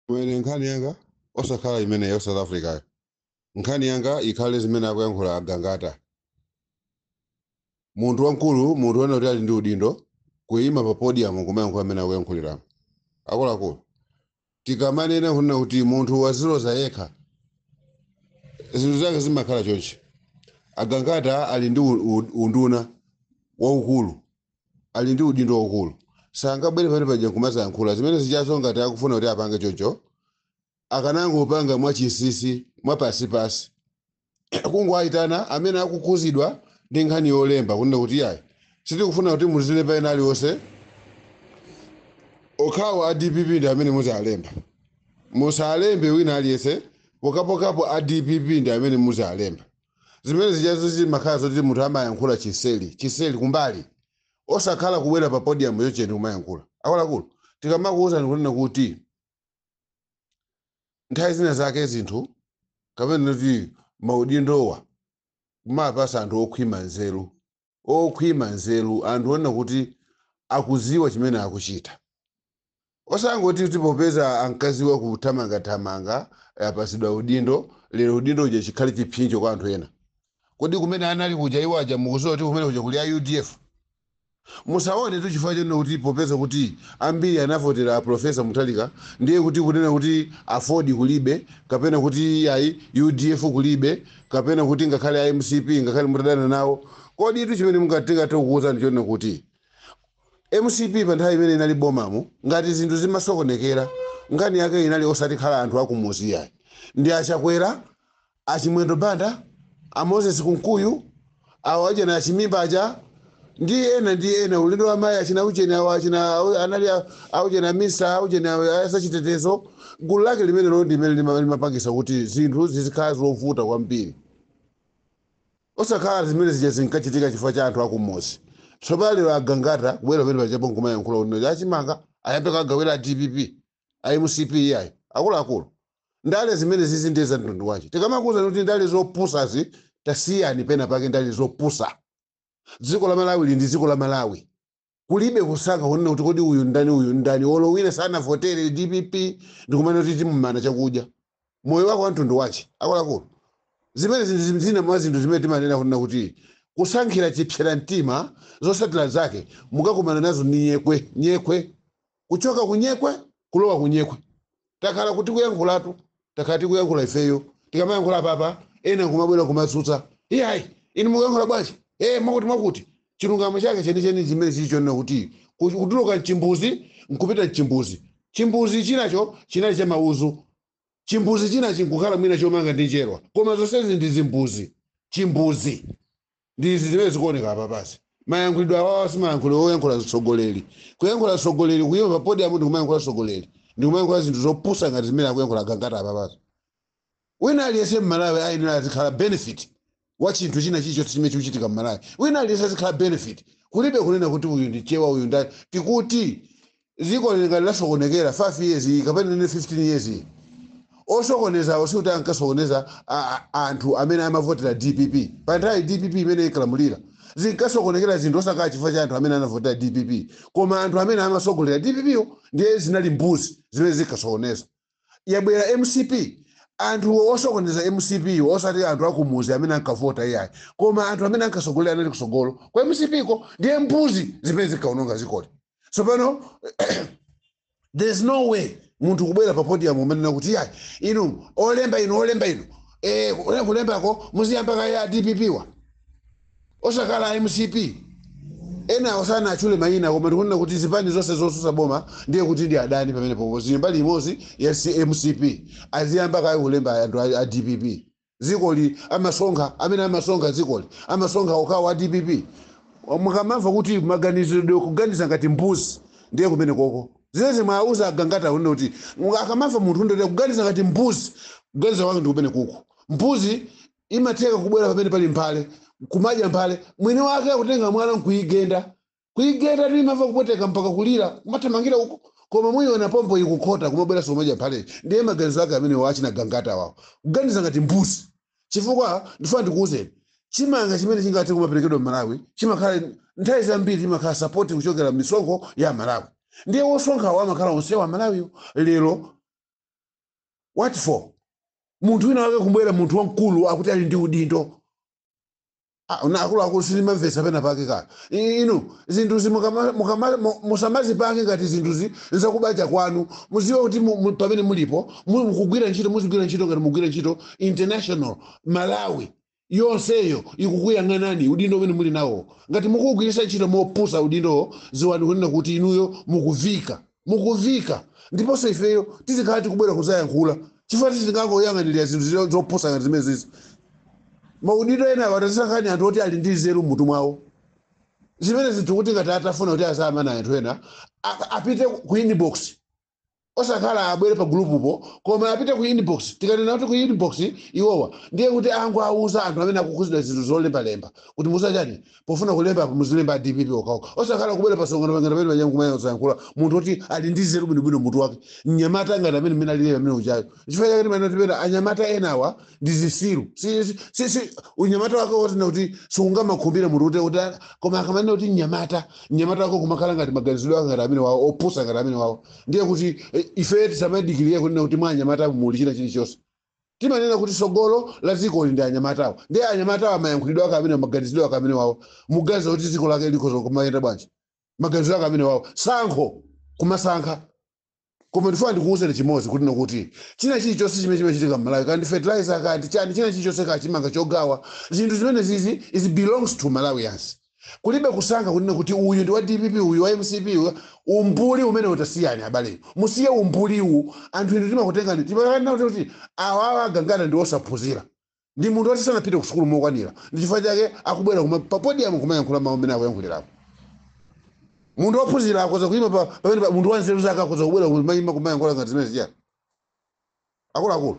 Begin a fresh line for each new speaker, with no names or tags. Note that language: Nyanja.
Mwene, nkhani yanga osakhala imene ya South Africa. Nkhani yanga ikhale zimene akuyankhula Agangata, munthu wamkulu, munthu wena kuti ali ndi udindo, kuyima pa podium kumayankhula amene akuyankhuliramo. Akuluakulu, tikamanena kunena kuti munthu waziloza yekha, zinthu zake zimakhala chonchi. Agangata ali ndi unduna waukulu, ali ndi udindo waukulu, sangabwere pamene paja nkumazayankhula zimene zichazo. Ngati akufuna kuti apange choncho, akanangopanga mwachinsinsi, mwapasipasi, kungoayitana amene akukhuzidwa ndi nkhani yolemba, kunena kuti yayi, sitikufuna kuti muzilemba ena aliwonse, okhawo a DPP ndi amene muzalemba, musalembe wina aliyense, pokapokapo a DPP ndi amene muzalemba. Zimene zichazo zimakhala zoti munthu amayankhula chiseli chiseli, kumbali, osakhala kubwera pa podium yocheni kumayankhula. Akuluakulu, tikamakuwuzani kunena kuti nthawi zina zake zinthu kapena kuti maudindowa kumapasa anthu okhwima nzeru, okhwima nzeru, anthu onena kuti akuziwa chimene akuchita, osangoti kuti popeza ankaziwa kuthamangathamanga apasidwa udindo lero, udindo uja chikhale chipsinjo kwa anthu ena. Kodi kumene anali kuja iwo aja, mukuziwa kuti kumene kuja kuli a UDF? Musaone tu chifukwa chonena kuti popeza kuti ambiri anavotera Profesa Mutharika, ndiye kuti kunena kuti AFORD kulibe, kapena kuti ayi, UDF kulibe, kapena kuti ngakhale MCP, ngakhale mutadana nawo. Kodi tu chimene mungatingathe kukuwuzani chonena kuti MCP pa nthawi imene inali bomamo, ngati zinthu zimasokonekera, nkhani yake inali osati khala anthu akumuzi yayi, ndi Achakwera, Achimwendo Banda, a Moses Kunkuyu, awo achena Achimimba aja ndi ena ndi ena, ulendo wa mayi achina ucheni awo, achina anali auchena misa aucheni asachitetezo, gulu lake limene lo ndimene limapangisa kuti zinthu zizikhala zovuta kwambiri, osakhala zimene zija zinkachitika chifukwa cha anthu akumuzi. Tsopano lero Agangata kubwera pamene pachapo nkumayankhula kuti achimanga ayambe kagawira a DPP, a MCP iyayi. Akuluakulu, ndale zimene zizi ndiye za mtundu wache? Tikamakuwuzani kuti ndale zopusazi tasiyani pena pake, ndale zopusa. Dziko la Malawi li ndi dziko la Malawi, kulibe kusankha kunena kuti kodi uyu ndani, uyu ndani. Olo wina sanavotere DPP ndikumana kuti timumana chakudya, moyo wako wa mtundu wache? Akuluakulu, zimene zina mwa zinthu zimene timanena kunena kuti kusankhira chipsera mtima, zotsatira zake mukakumana nazo ni nyekwe nyekwe, kuchoka kunyekwe kulowa kunyekwe. Takhala kuti kuyankhulatu, takhala tikuyankhula ifeyo. Tikamayankhula papa, ena nkumabwera kumatsutsa, iyayi, inu mukuyankhula bwanji? Mwakuti mwakuti. Chilungamo chake chenicheni chimene chili chonena kuti kutuluka mchimbuzi nkupita mchimbuzi, chimbuzi chinacho chinali cha mauzu, chimbuzi china chinkukhala mwina chomanga ndi njerwa, koma zonsezi ndi zimbuzi. Chimbuzi ndizi zimene zikuoneka apa pasi. Mayankhulidwe awawa si mayankhulidwe oyankhula mtsogoleri, kuyankhula mtsogoleri kuyima pa podium ndi kumayankhula mtsogoleri ndi kumayankhula zinthu zopusa ngati zimene akuyankhula Gangata apa pasi. Wina aliyense mmalawi ayenera azikhala benefit wa chinthu china chilichonse chimene chikuchitika mmalawi. Wina aliyense azikhala benefit, kulibe kunena kuti uyu ndi Chewa, uyu ndani. Tikuti dziko lingati lasokonekera 5 years iyi kapena nene 15 years iyi, osokonezawo sikuti ankasokoneza anthu amene amavotera DPP. Pa nthawi DPP imene inkalamulira, zinkasokonekera zinthu osakhala chifukwa cha anthu amene anavotera DPP, koma anthu amene amasogolera DPP yo ndiye zinali mbuzi zimene zinkasokoneza. Yabwera MCP, anthu osokoneza MCP osati anthu akumuzi amene ankavota iyayi, koma anthu amene ankasogolera, anali kusogolo kwa MCP ko, ndiye mbuzi zimene zinkaononga zikoli. Tsopano there's no way munthu kubwera pa podium umanena kuti yayi, inu olemba, inu olemba, inu kulembako muziyamba kaya DPP wa, osakhala MCP. Ena osana achule mayina, koma ndikunena kuti zipani zonse zosusa boma ndiye kuti ndi adani pamene popo, zili mbali imodzi ya MCP, aziyamba kaya kulemba anthu a DPP. Dzikoli amasonkha, amene amasonkha dzikoli amasonkha okhawo a DPP. Mukamamva kuti maganizidwe, kuganiza ngati mbuzi, ndiye kumene koko zimene mwauza Agangata kunena kuti akamamva munthu ndoti kuganiza ngati mbuzi, kuganiza kwake ndi kumene kuko. Mbuzi imatheka kubwera pamene pali mphale kumadya mphale, mwini wake akutenga mwana nkuigenda, kuigenda timamva kupweteka mpaka kulira, kumathamangira uko, koma muyiona pompo ikukhota kumabweranso kumadya mphale. Ndiye maganizo ake amene wachina Gangata wawo, kuganiza ngati mbuzi. Chifukwa ndifuna ndikuwuzeni, chimanga chimene chingathe kumaperekedwa m'Malawi chimakhala nthawi zambiri chimakhala support kuchokera m'misonkho ya Malawi, ndiye wosonkhawo amakhala onsewa Malawiyo. Lero What for? Munthu wina wake kubwera, munthu wamkulu akuti ali ndi udindo. Ah, na akuluakulu, sindimamvetsa pena pake ka. Inu zinthuzi musamazipange ngati zinthuzi nzakubaja kwanu. Muziwe kuti pamene mulipo mukugwira ntchito, muzigwira ntchito ngati mugwira ntchito international. Malawi yonseyo ikukuyang'anani. Udindo umene muli nawo, ngati mukugwiritsa ntchito mopusa udindowo, ziwani kunena kuti inuyo mukuvika, mukuvika. Ndiponso ifeyo tizikhala tikubwera kuzayankhula, chifukwa tizingangoyang'anirira zinthu zopusa ngati zimene zizi. Maudindo ena watazisankhani anthu oti ali ndi nzeru mmutu mwawo. Zimene zinthu kuti ngati atafuna kuti azamana anthu ena, apite ku inbox, osakhala abwere pa gulupupo, koma apite ku inbox. Tikanena kuti ku inbox, iwowa ndiye kuti angu auza anthu amene akukhuzidwa zinthu zolembalemba kuti musachani pofuna kulemba, muzilemba a DPP okaoka, osakhala kubwera pasongano pangana pamene pajankumayankhula. Munthu oti ali ndi nzeru bwinobwino mutu wake, mnyamata ngati amene mmene alile amene uchayo. Chifukwa chake timene tipena anyamata enawa ndi zisiru. Si unyamata wake wotina kuti sungamakhumbire munthu kuti koma akamanena kuti mnyamata, mnyamata wake kumakhala ngati maganizidwe ake ngati amene wawo, opusa ngati amene wawo, ndiye kuti ife tisamadikirire kunena kuti mwa anyamata muli china chilichonse. Timanena kuti sogolo la dzikoli ndi anyamatawo. Ndiye anyamatawo amayankhulidwe ake amene, maganizidwe ake amene wawo, muganiza kuti dziko lake likhoza kumayenda bwanji? Maganizidwe ake amene wawo, sankho kumasankha. Koma ndifuna ndikuwuzeni chimodzi, kuti nokuti china chilichonse chimene chimachitika m'Malawi, kandi fertilizer, kandi chani, china chilichonse, kachimanga chogawa, zinthu zimene zizi is belongs to Malawians. Kulibe kusankha kunena kuti uyu ndi wa DPP, uyu wa MCP, umbuli umene utasiyani. Abale, musiye umbuliwu. Anthu inu timakutengani, timakanena kuti awawa agangana ndi osaphunzira, ndi munthu woti sanapite ku sukulu mokwanira, ndi chifukwa chake akubwera kuma pa podium kumayankhula mawu amene akuyankhulirapo. Munthu wophunzira akhoza kuyima pamene munthu wa nzeru zake akhoza kubwera kumayima kumayankhula ngati zimene zija? Akuluakulu,